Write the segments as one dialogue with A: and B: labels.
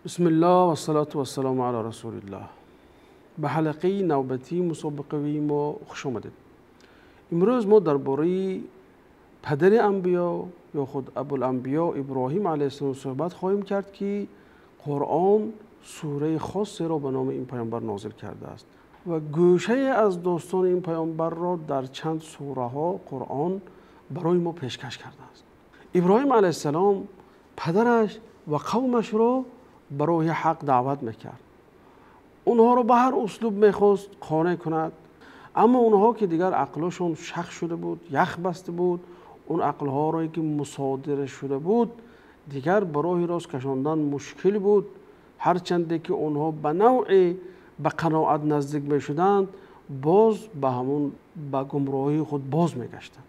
A: Бисмиллоҳ вассалоту вассалому ало расулиллоҳ. Ба ҳалқаи навбатии мусобиқавии мо хуш омадед. Имрӯз мо дар бораи падари анбиё ё худ Абуланбиё Иброҳим алайҳиссалом суҳбат хоҳем кард, ки Қуръон сураи хосеро ба номи ин паёмбар нозил кардааст ва гӯшае аз достони ин паёмбарро дар чанд сураҳо Қуръон барои мо пешкаш кардааст. Иброҳим алайҳиссалом падараш ва қавмашро ба роҳи ҳақ даъват мекард. Онҳоро ба ҳар услуб мехост қонеъ кунад, аммо онҳо ки дигар ақлашон шах шуда буд, ях баста буд, он ақлҳоро ки мусодира шуда буд, дигар ба роҳи рост кашондан мушкил буд. Ҳарчанде ки онҳо ба навъе ба қаноат наздик мешуданд, боз ба ҳамон ба гумроҳии худ боз мегаштанд.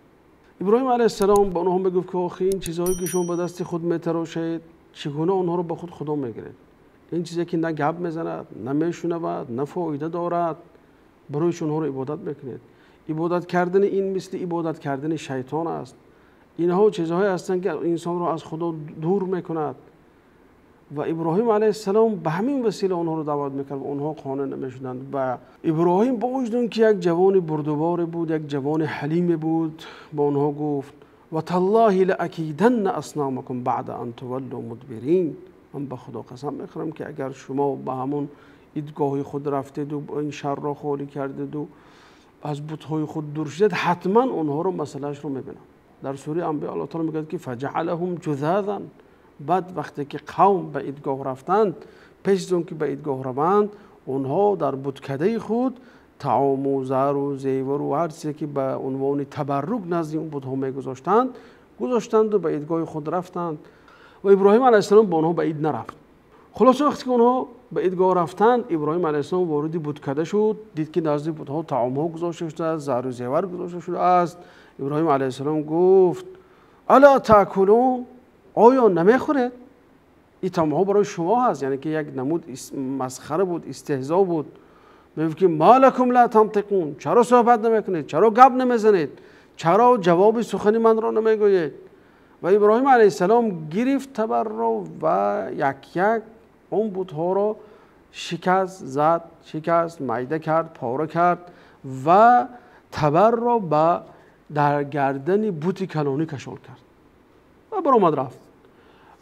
A: Иброҳим алайҳиссалом ба онҳо мегуфт, ки охи ин чизҳое ки шумо ба дасти худ метарошед, чӣ гуна онҳоро ба худ худо мегиред? Ин чизе ки на гап мезанад, на мешунавад, на фоида дорад, барои шумо онҳоро ибодат мекунед. Ибодат кардани ин мисли ибодат кардани шайтон аст. Инҳо чизҳое ҳастанд ки инсонро аз худо дур мекунад. Ва Иброҳим алайҳиссалом ба ҳамин васила онҳоро даъват мекард ва онҳо қонеъ намешуданд. Ва Иброҳим бо вуҷуди он ки як ҷавони бурдуборе буд, як ҷавони ҳалиме буд, ба онҳо гуфт: ва таллоҳи лаакиданна асномакум баъда ан туваллу мудбирин. Ман ба Худо қасам мехӯрам, ки агар шумо ба ҳамон идгоҳи худ рафтед ва ин шарро холӣ кардед ва аз бутҳои худ дур шудед, ҳатман онҳоро масъалаашро мебинам. Дар сураи Анбиё Аллоҳ таъоло мегӯяд, ки фаҷаалаҳум ҷузазан. Баъд вақте ки қавм ба идгоҳ рафтанд, пеш аз он ки ба идгоҳ раванд, онҳо дар буткадаи худ таому зару зевару ҳар чизе ки ба унвони табаррук назди он бутҳо мегузоштанд, гузоштанд ва ба идгоҳи худ рафтанд. Ва Иброҳим алайҳиссалом бо онҳо ба ид нарафт. Хулоса вақте ки онҳо ба идгоҳ рафтанд, Иброҳим алайҳиссалом вориди буткада шуд, дид ки назди бутҳо таомҳо гузошта шудааст, зару зевар гузошта шудааст. Иброҳим алайҳиссалом гуфт: ало таъкулун, оё намехӯред? Ин таомҳо барои шумо ҳаст. Яъне ки як намуд масхара буд, истеҳзо буд. Мегуфт ки ма лакум ла тантиқун, чаро суҳбат намекунед, чаро гап намезанед, чаро ҷавоби сухани манро намегӯед? Ва Иброҳим алайҳиссалом гирифт табарро ва як як он бутҳоро шикаст, зад, шикаст, майда кард, пора кард ва табарро ба дар гардани бути калонӣ кашол кард ва баромад рафт.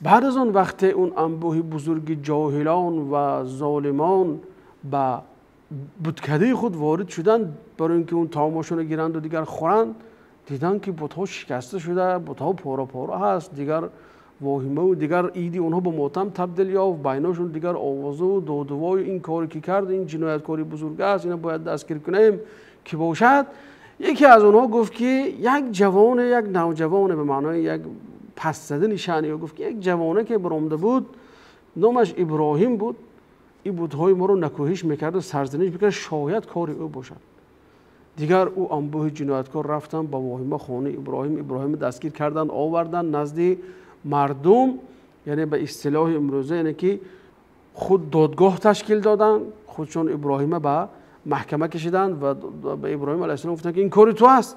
A: Баъд аз он вақте он анбӯҳи бузурги ҷоҳилон ва золимон ба буткадаи худ ворид шуданд, барои инки он таомашонро гиранд ва дигар хӯранд, диданд ки бутҳо шикаста шуда, бутҳо пора пора ҳаст, дигар воҳима ва дигар иди онҳо ба мотам табдил ёфт, байнашон дигар овозу додувою ин коре ки кард, ин ҷинояткори бузург аст, инро бояд дастгир кунем, ки бошад. Яке аз онҳо гуфт ки як ҷавоне, як навҷавоне, ба маънои як пас задани шаъни ӯ гуфт ки як ҷавоне ки баромада буд, номаш Иброҳим буд, ин бутҳои моро накӯҳиш мекард ва сарзаниш мекард, шояд кори ӯ бошад. Дигар ӯ анбӯҳи ҷинояткор рафтанд ба воҳима хонаи Иброҳим, Иброҳимро дастгир карданд, оварданд назди мардум, яъне ба истилоҳи имрӯза, яъне ки худ додгоҳ ташкил доданд, худшон Иброҳимро ба маҳкама кашиданд ва ба Иброҳим алайҳиссалом гуфтанд ки ин кори ту аст.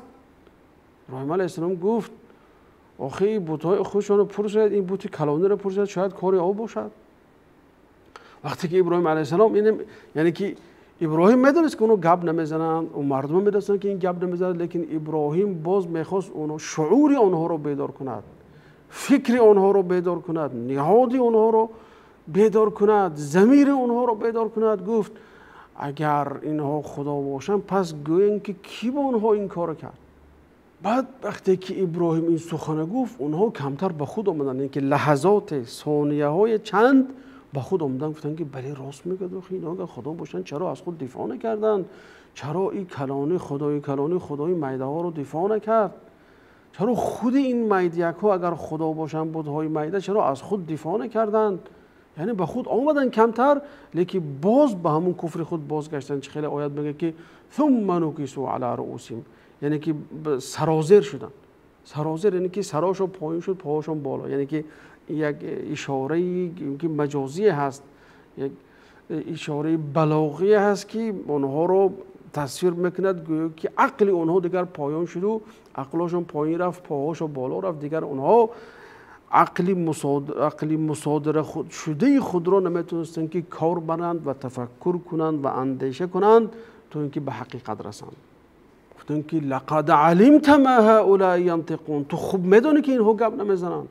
A: Иброҳим алайҳиссалом гуфт: охи бутҳои худшонро пурсед, ин бути калониро пурсед, шояд кори ӯ бошад. Вақте ки Иброҳим алайҳиссалом яъне ки Иброҳим медонист ки онҳо гап намезананд, ва мардум медонистанд ки ин гап намезанад, лекин Иброҳим боз мехост онҳо шуури онҳоро бедор кунад, фикри онҳоро бедор кунад, ниҳоди онҳоро бедор кунад, замири онҳоро бедор кунад. Гуфт: агар инҳо худо бошанд, пас гӯянд ки кӣ ба онҳо ин корро кард? Баъд вақте ки Иброҳим ин сухана гуфт, онҳо камтар ба худ омаданд, яъне ки лаҳазоте, сонияҳои чанд ба худ омаданд, гуфтанд ки бале, рост мегӯяд, инҳо агар худо бошанд, чаро аз худ дифоъ накарданд? Чаро ин калони худои калони худои майдаҳоро дифоъ накард? Чаро худи ин майдиякҳо агар худо бошанд, бутҳои майда, чаро аз худ дифоъ накарданд? Яъне ба худ омаданд камтар, лекин боз ба ҳамон куфри худ бозгаштанд. Чӣ хеле оят мегӯяд ки ثم نكسوا على رؤوسهم, яъне ки сарозер шуданд. Сарозер яъне ки сарошон поён шуд, поҳошон боло, яъне ки як ишораи ки маҷозие ҳаст, як ишораи балоғие ҳаст, ки онҳоро тасвир мекунад, гӯё ки ақли онҳо дигар поён шуду ақлошон поён рафт, поҳошон боло рафт. Дигар онҳо ақли мусодира шудаи худро наметавонистанд ки кор баранд ва тафаккур кунанд ва андеша кунанд то инки ба ҳақиқат расанд. Гуфтанд ки лақад алимта ма ҳаула янтиқун, ту хуб медонӣ ки инҳо гап намезананд.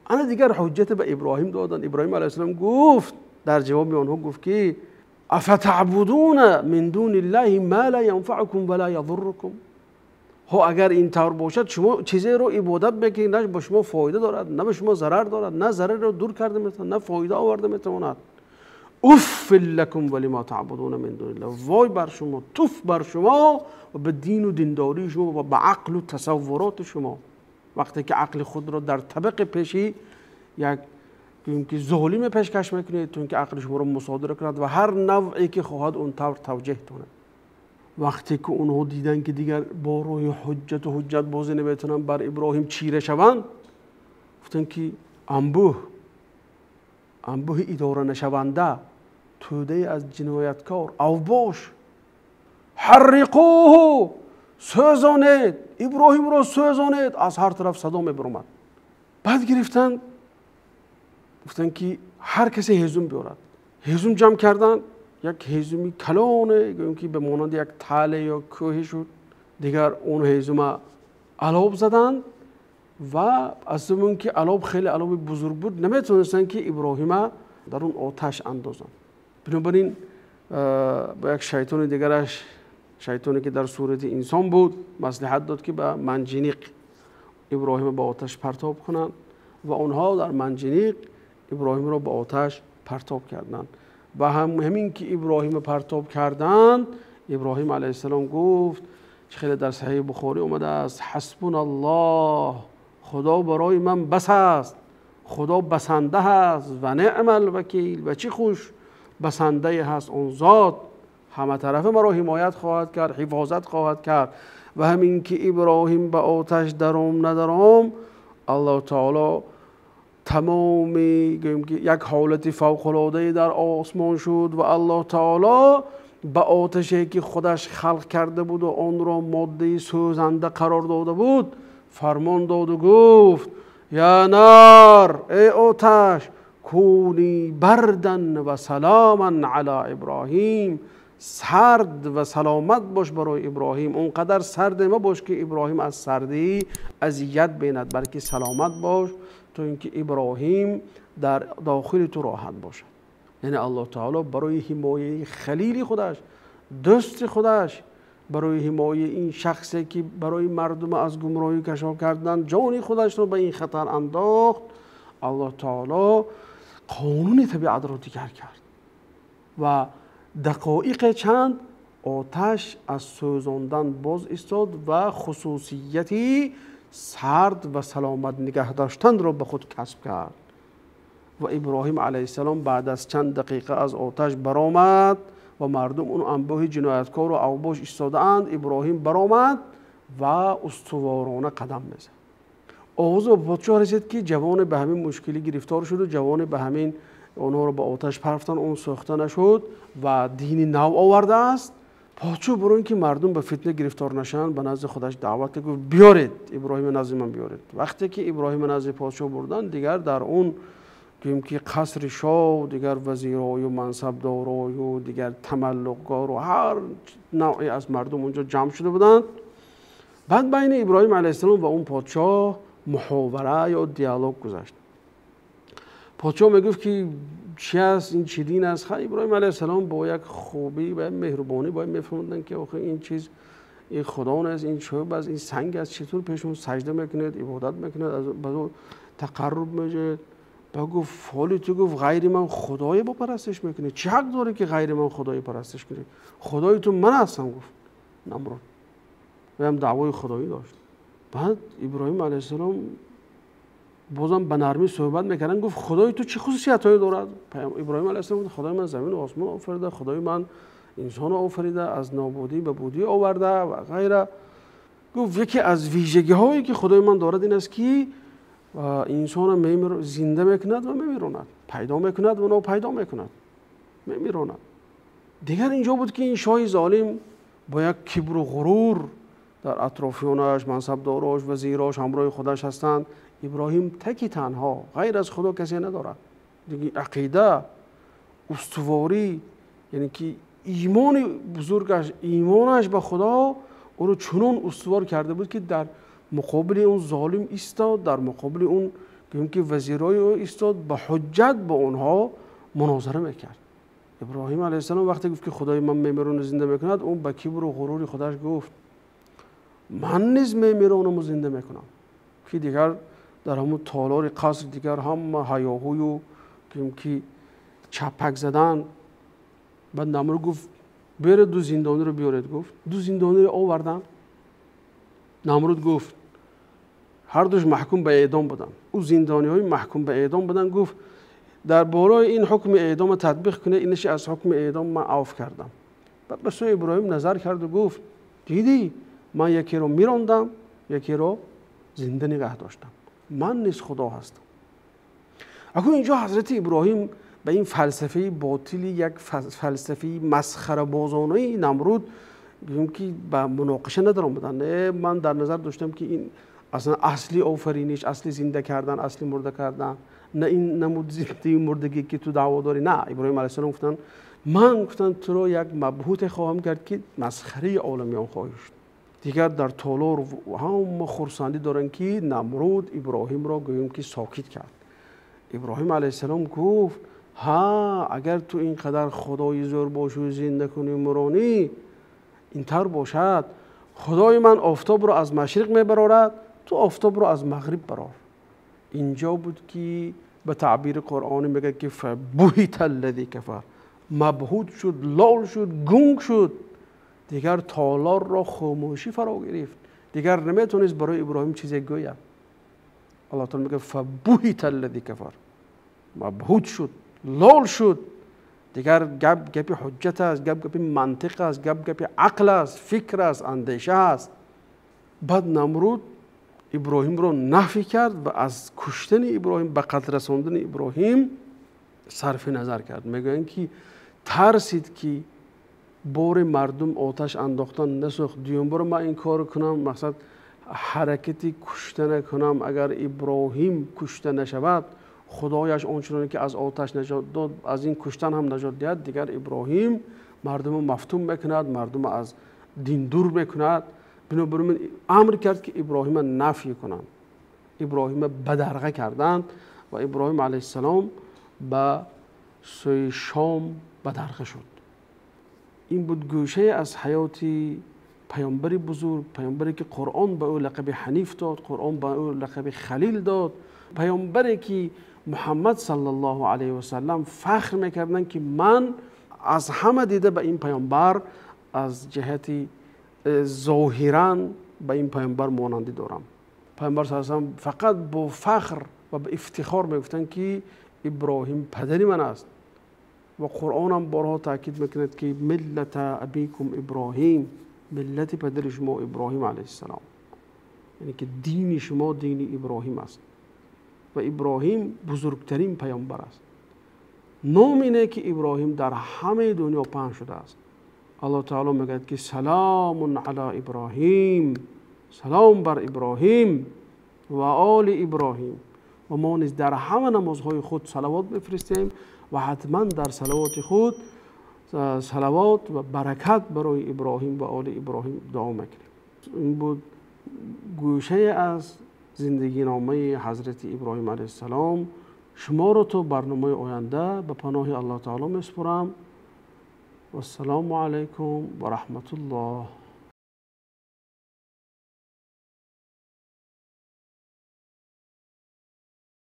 A: Ана дигар ҳуҷҷат ба Иброҳим доданд. Иброҳим алайҳиссалом гуфт дар ҷавоби онҳо гуфт ки афатаъбудуна мин дуни ллаҳи ма ла янфаъукум ва ла язуррукум. Ҳо агар ин тавр бошад шумо чизеро ибодат мекунед на ба шумо фоида дорад, на ба шумо зарар дорад, на зарарро дур карда метавонад, на фоида оварда метавонад. Уф лакум ва лима таъбудуна мин дуниллаҳ, вой бар шумо, туф бар шумо ва ба дину диндории шумо ва ба ақлу тасаввуроти шумо. Вақте ки ақли худро дар табақи пеши як ки золиме пешкаш мекунед то инки ақли шуморо мусодира кунад ва ҳар навъе ки хоҳад он тавр тавҷеҳ кунад. Вақте ки онҳо диданд ки дигар бо роҳи ҳуҷҷату ҳуҷҷат бозӣ наметавонанд бар Иброҳим чира шаванд, гуфтанд ки анбӯҳи идора нашаванда, тӯдае аз ҷинояткор, авбош, ҳарриқӯҳу, сӯзонед, Иброҳимро сӯзонед. Аз ҳар тараф садо мебаромад. Баъд гирифтанд, гуфтанд ки ҳар касе ҳезум биёрад. Ҳезум ҷамъ карданд, як ҳезуми калоне, гӯем ки ба монанди як тале ё кӯҳе шуд. Дигар он ҳезума алоб заданд ва аз он ки алоб хеле алоби бузург буд, наметавонистанд ки Иброҳима дар он оташ андозанд. Бинобар ин ба як шайтони дигараш, шайтоне ки дар сурати инсон буд, маслиҳат дод ки ба манҷиниқ Иброҳима ба оташ партоб кунанд ва онҳо дар манҷиниқ Иброҳимро ба оташ партоб карданд. Ва ҳамин ки Иброҳимро партоб карданд, Иброҳим алайҳиссалом гуфт, хеле дар Саҳеҳи Бухорӣ омадааст, ҳасбуналлоҳ, Худо барои ман бас аст, Худо басанда аст, ва неъмал вакил, ва чӣ хуш басандае ҳаст он зот, ҳама тарафа маро ҳимоят хоҳад кард, ҳифозат хоҳад кард. Ва ҳамин ки Иброҳим ба оташ даром надаром, Аллоҳ таоло тамоми гӯем ки як ҳолати фавқулодае дар осмон шуд ва Аллоҳ таоло ба оташе ки худаш халқ карда буд ва онро моддаи сӯзанда қарор дода буд фармон доду гуфт: я нар, эй оташ, куни бардан ва саламан ала Иброҳим, сард ва саломат бош барои Иброҳим. Он қадар сард мабош ки Иброҳим аз сардӣ азият бинад, балки саломат бош то инки Иброҳим дар дохили ту роҳат бошад. Яъне Аллоҳ таоло барои ҳимояи халили худаш, дӯсти худаш, барои ҳимояи ин шахсе ки барои мардум аз гумроҳӣ кашо кардан ҷони худашро ба ин хатар андохт, Аллоҳ таоло қонуни табиатро дигар кард ва дақоиқе чанд оташ аз сӯзондан боз истод ва хусусияти сард ва саломат нигаҳ доштанро ба худ касб кард. Ва Иброҳим алайҳиссалом баъд аз чанд дақиқа аз оташ баромад ва мардум он анбӯҳи ҷинояткору авбош истодаанд. Иброҳим баромад ва устуворона қадам мезад. Овоз ба подшоҳ расид ки ҷавоне ба ҳамин мушкилӣ гирифтор шуду ҷавоне ба ҳамин онҳоро ба оташ партофтан, он сӯхта нашуд ва дини нав овардааст. Подшоҳ барои ин ки мардум ба фитна гирифтор нашаванд ба назди худаш даъват кард, гуфт: биёред Иброҳимро назди ман биёред. Вақте ки Иброҳимро назди подшоҳ бурданд, дигар дар он гӯем ки қасри шоҳ, дигар вазирою мансабдорою дигар тамаллуқгору ҳар навъе аз мардум онҷо ҷамъ шуда буданд. Баъд байни Иброҳим алайҳиссалом ва он подшоҳ муҳовара ё диалог гузашт. Подшоҳ мегуфт ки чи аст ин, чӣ дин аст? Иброҳим алайҳиссалом бо як хубӣ ва меҳрубонӣ бояд мефаҳмиданд ки охир ин чиз, ин худо нест, ин чӯб аст, ин санг аст, чӣ пеш он саҷда мекунед, ибодат мекунед, ба ӯ тақарруб меҷӯед. Ба гуфт: фоли ту, гуфт, ғайри ман худое бо парастиш мекунӣ? Чӣ ҳақ дорӣ ки ғайри ман худое парастиш кунӣ? Худои ту ман ҳастам, гуфт Намруд. Ваям даъвои худоӣ дошт. Баъд Иброҳим алайҳиссалом бозам ба нармӣ суҳбат мекарданд, гуфт: худои ту чӣ хусусиятҳое дорад? Иброҳим алайҳиссалом гуфт: худои ман замину осмон офарида, худои ман инсонро офарида, аз нобудӣ ба будӣ оварда ва ғайра. Гуфт: яке аз вижагиҳое ки худои ман дорад ин аст ки инсонро зинда мекунад ва мемиронад, пайдо мекунад ва нопайдо мекунад, мемиронад. Дигар инҷо буд ки ин шоҳи золим бо як кибру ғурур дар атрофиёнаш, мансабдорош, вазирош ҳамроҳи худаш ҳастанд. Иброҳим таки танҳо, ғайр аз Худо касе надорад. Ақида, устуворӣ, яъне ки имони бузургаш, имонаш ба Худо ӯро чунон устувор карда буд, ки дар муқобили он золим истод, дар муқобили он ки вазирои ӯ истод, ба ҳуҷҷат бо онҳо мунозара мекард. Иброҳим алайҳиссалом вақте гуфт, ки Худои ман мемиронад, зинда мекунад, ӯ ба кибру ғурури худаш гуфт: ман низ мемиронаму зинда мекунам. Ки дигар дар ҳамон толори қаср дигар ҳама ҳаёҳую ки чапак задан. Баъд Намруд гуфт: биёред ду зиндониро, биёред. Гуфт, ду зиндониро оварданд. Намруд гуфт, ҳар душ маҳкум ба эъдом буданд. Ӯ зиндониҳои маҳкум ба эъдом буданд. Гуфт: дар бораи ин ҳукми эъдома татбиқ кунед, инаши аз ҳукми эъдом ман авф кардам. Баъд ба сӯи Иброҳим назар карду гуфт: дидӣ, ман якеро мирондам, якеро зинда нигаҳ доштам, ман низ Худо ҳастам. Акун инҷо ҳазрати Иброҳим ба ин фалсафаи ботили, як фалсафаи масхарабозонаи Намруд ки ба муноқиша надаромаданд. Не, ман дар назар доштам, ки ин аслан асли офариниш, асли зинда кардан, асли мурда кардан, на ин намуд зиндаи мурдагӣ, ки ту даъво дорӣ. На, Иброҳим алайҳиссалом гуфтанд: ман, гуфтанд, туро як мабҳуте хоҳам кард, ки масхараи оламиён хоҳӣ шуд. Дигар дар толор ҳама хурсандӣ доранд, ки Намруд Иброҳимро гӯем, ки сокит кард. Иброҳим алайҳиссалом гуфт: ҳа, агар ту ин қадар худои зӯр бошӣ, зинда кунӣ, муронӣ, интар бошад, Худои ман офтобро аз машриқ мебарорад, ту офтобро аз мағриб барор. Инҷо буд, ки ба таъбири қуръонӣ мегӯяд, ки фабуҳита аллази кафар, мабҳут шуд, лол шуд, гунг шуд. Дигар толорро хомӯшӣ фаро гирифт, дигар наметавонист барои Иброҳим чизе гӯяд. Аллоҳ таала мегӯяд: фабуҳита аллази кафар, мабҳут шуд, лол шуд. Дигар гап гапи ҳуҷҷат аст, гап гапи мантиқ аст, гап гапи ақл аст, фикр аст, андеша аст. Баъд Намруд Иброҳимро нафӣ кард ва аз куштани Иброҳим, ба қатл расондани Иброҳим сарфи назар кард. Мегӯянд, ки тарсид, ки бори мардум оташ андохтан насӯхт, дуюм бор ман ин корро кунам, мақсад ҳаракати кушта накунам, агар Иброҳим кушта нашавад, Худояш он чуноне ки аз оташ наҷот дод, аз ин куштан ҳам наҷот диҳад. Дигар Иброҳим мардумро мафтун мекунад, мардумро аз дин дур мекунад. Бинобар ин амр кард, ки Иброҳима нафй кунанд, Иброҳима бадарға карданд ва Иброҳим алайҳиссалом ба сӯи Шом бадарға шуд. Ин буд гӯшае аз ҳаёти паёмбари бузург, паёмбаре ки Қуръон ба ӯ лақаби ҳаниф дод, Қуръон ба ӯ лақаби Халил дод, паёмбаре ки Муҳаммад саллаллоҳу алайҳи васаллам фахр мекарданд, ки ман аз ҳама дида ба ин паёмбар аз ҷиҳати зоҳиран ба ин паёмбар монандӣ дорам. Паёмбар саллаллоҳу алайҳи васаллам фақат бо фахр ва ба ифтихор мегуфтанд, ки Иброҳим падари ман аст. Ва Қуръонам борҳо таъкид мекунад, ки миллата абикум Иброҳим, миллати падари шумо Иброҳим алайҳиссалом, яъне ки дини шумо дини Иброҳим аст ва Иброҳим бузургтарин паёмбар аст. Номи ине ки Иброҳим дар ҳамаи дунё паҳн шудааст. Аллоҳ таоло мегӯяд, ки саламун ала Иброҳим, салом бар Иброҳим ва оли Иброҳим. Ва мо низ дар ҳама намозҳои худ салавот мефиристем ва ҳатман дар салавоти худ салавот ва баракат барои Иброҳим ва оли Иброҳим дуо мекунем. Ин буд гӯшае аз зиндагиномаи ҳазрати Иброҳим алайҳиссалом. Шуморо то барномаи оянда ба паноҳи Аллоҳ таоло месупорам. Вассалому алайкум ва раҳматуллоҳ.